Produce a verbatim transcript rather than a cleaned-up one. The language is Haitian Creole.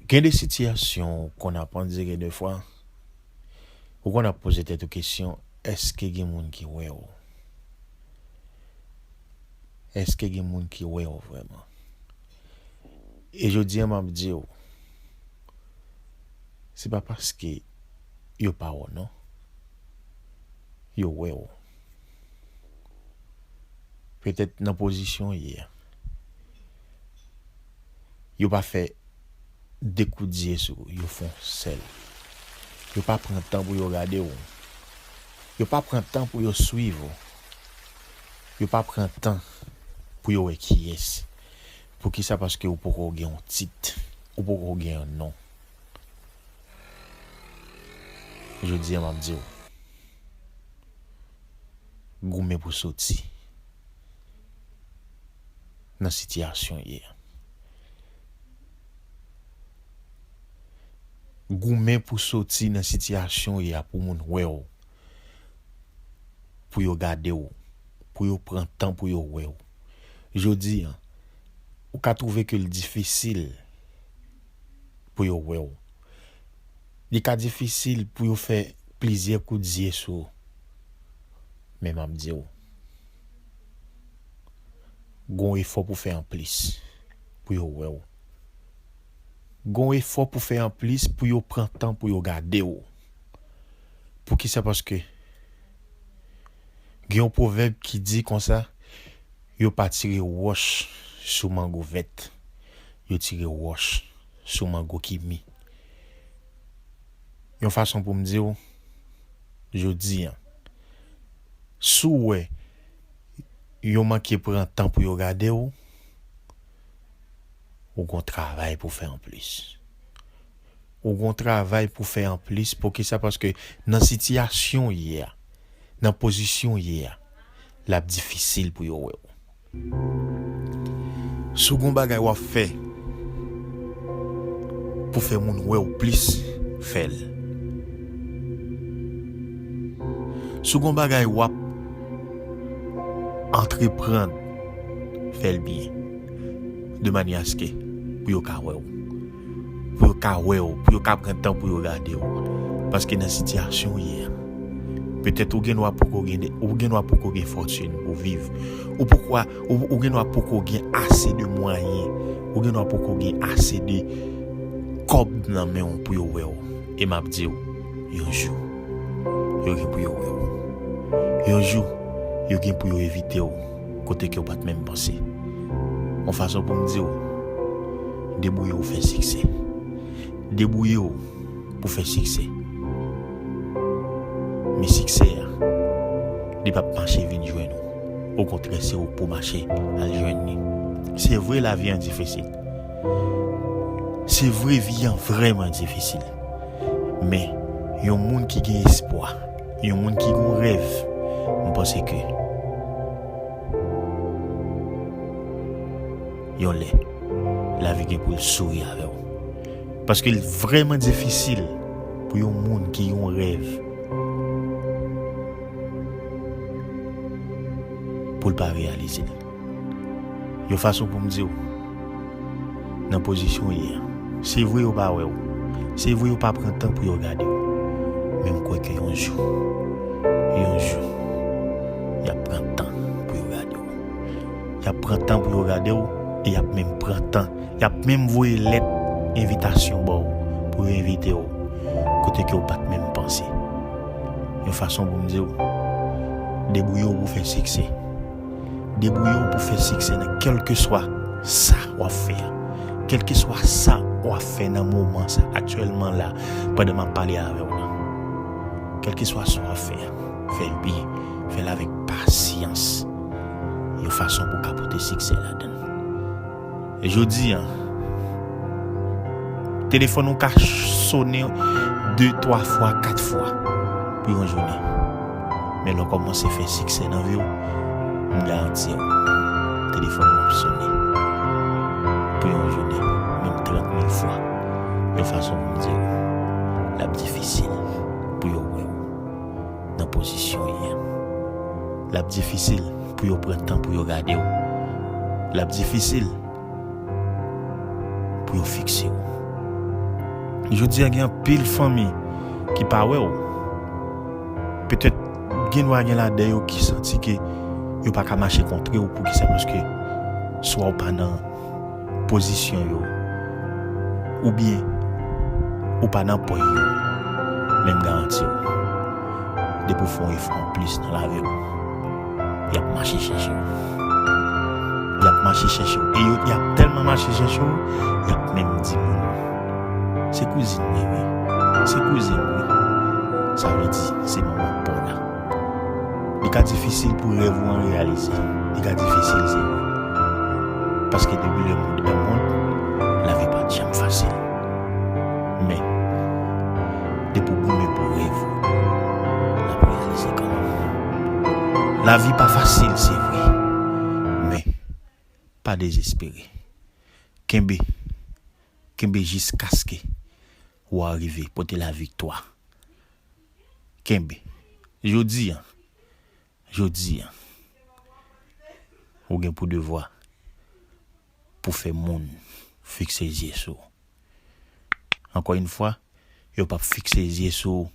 Gen de sitiyasyon ou konn ap andire defwa, ou konn ap poze tèt ou kesyon, èske gen moun ki wè w? Èske gen moun ki wè w vrèman? E jodi a, m ap di w, se pa paske yo pa wè w, non. Yo wè w. Petèt nan pozisyon w ye a, yo pa fè de kout zye sou ou, yo fè yon sèl. Yo pa pran tan pou yo gade w. Yo pa pran tan pou yo swiv ou. Yo pa pran tan pou yo wè kiyès. Poukisa? Paske ou poko gen yon tit. Ou poko gen yon non. Jodi a, m ap di w, goumen pou soti nan sitiyasyon w ye a. Goumen pou soti nan sitiyasyon w ye a pou moun wè w, pou yo gade w, pou yo pran tan pou yo wè w. Jodi a, ou ka twouve ke l difisil pou yo wè w. Li ka difisil pou yo fè plizyè kout zye sou ou. Men m ap di w, gon efò pou fè anplis pou yo wè w. Gon efò pou fè anplis pou yo pran tan pou yo gade w. Poukisa? Paske gen yon pwovèb ki di konsa, yo pa tire wòch sou mango vèt, yo tire wòch sou mango ki mi. Yon fason pou m di w, jodi a, si w wè yo manke pran tan pou yo gade w, ou gon travay pou fè anplis. Ou gon travay pou fè anplis. Poukisa? Paske nan sitiyasyon w ye a, nan pozisyon w ye a, l ap difisil pou yo wè w. Si w gon bagay w ap fè pou fè moun wè w plis, fè l. Si w gon bagay w ap antreprann, fè l byen. De manyè aske pou yo ka wè w. Pou yo ka wè w, pou yo ka pran tan pou yo gade w. Paske nan sitiyasyon w ye a, petèt ou gen dwa poko gen de, ou gen dwa poko gen fòtin pou viv. Ou poko, ou, ou gen dwa poko gen ase de mwayen. Ou gen dwa poko gen ase de kòb nan men w pou yo wè w. E m ap di w, yon jou, yo gen pou yo wè w. Yon jou, yo gen pou yo envite w kote ke w pa t menm panse. Yon fason pou m di w, debouye w fè siksè. Debouye w pou fè siksè. Men siksè a, li p ap mache vin jwenn ou. Okontrè, se ou k pou mache al jwenn li. Se vre, lavi an difisil. Se vre, vi an vrèman difisil. Men, yon moun ki gen espwa, yon moun ki gen rèv, m panse ke yon lè, lavi gen pou l souri avè w. Paske l vrèman difisil pou yon moun ki gen yon rèv pou l pa reyalize l. Yon fason pou m di w, nan pozisyon w ye a, se vre yo pa wè w, se vre yo pa pran tan pou yo gade w, men m kwè ke yon jou, yon jou, y ap pran tan pou yo gade w. Y ap pran tan pou yo gade w, e y ap menm pran tan, y ap menm voye lèt envitasyon ba w pou yo envite w kote ke w pa t menm panse. Yon fason pou m di w, debouye w pou fè siksè. Debouye w pou fè siksè nan kèlkeswa sa w ap fè a. Kèlkeswa sa w ap fè nan moman sa, aktyèlman la, pandan m ap pale avè w la. Kèlkeswa sa w ap fè a, fè l byen, fè l avèk pasyans. Yon fason pou w ka pote siksè ladan l. Jodi a, telefòn ou ka sonnen de, twa fwa, kat fwa pou yon jounen. Men lè w kòmanse fè siksè nan vi w, m garanti w, telefòn ou ap sonnen pou yon jounen, menm trant mil fwa. Yon fason pou m di w, l ap difisil pou yo wè w nan pozisyon w ye a. L ap difisil pou yo pran tan pou yo gade w. L ap difisil pou yo fikse w. Jodi a gen anpil fanmi ki pa wè w. Petèt gen dwa gen ladan yo ki santi ke yo pa ka mache kontre w. Poukisa? Paske swa w pa nan pozisyon yo, oubyen ou pa nan pwen yo. Men m garanti w, depi w fè yon efò anplis nan lavi w, y ap mache chèche w. Y ap mache chèche w. E yo, y ap tèlman mache chèche w, y ap menm di moun, "Se kouzin mwen, wi. Se kouzin mwen, wi." Sa vle di, se manman pa w la. Li ka difisil pou rèv ou an reyalize. Li ka difisil, se vre. Paske depi le monde est monde, lavi pa t janm fasil. Men, depi w goumen pou rèv ou, l ap reyalize kanmenm. Lavi pa fasil, se vre. Men, pa dezespere. Kenbe. Kenbe jiskaske w a rive pote laviktwa. Kenbe. Jodi a, jodi a, ou gen pou devwa pou fè moun fikse zye sou ou. Ankò yon fwa, yo p ap fikse zye sou ou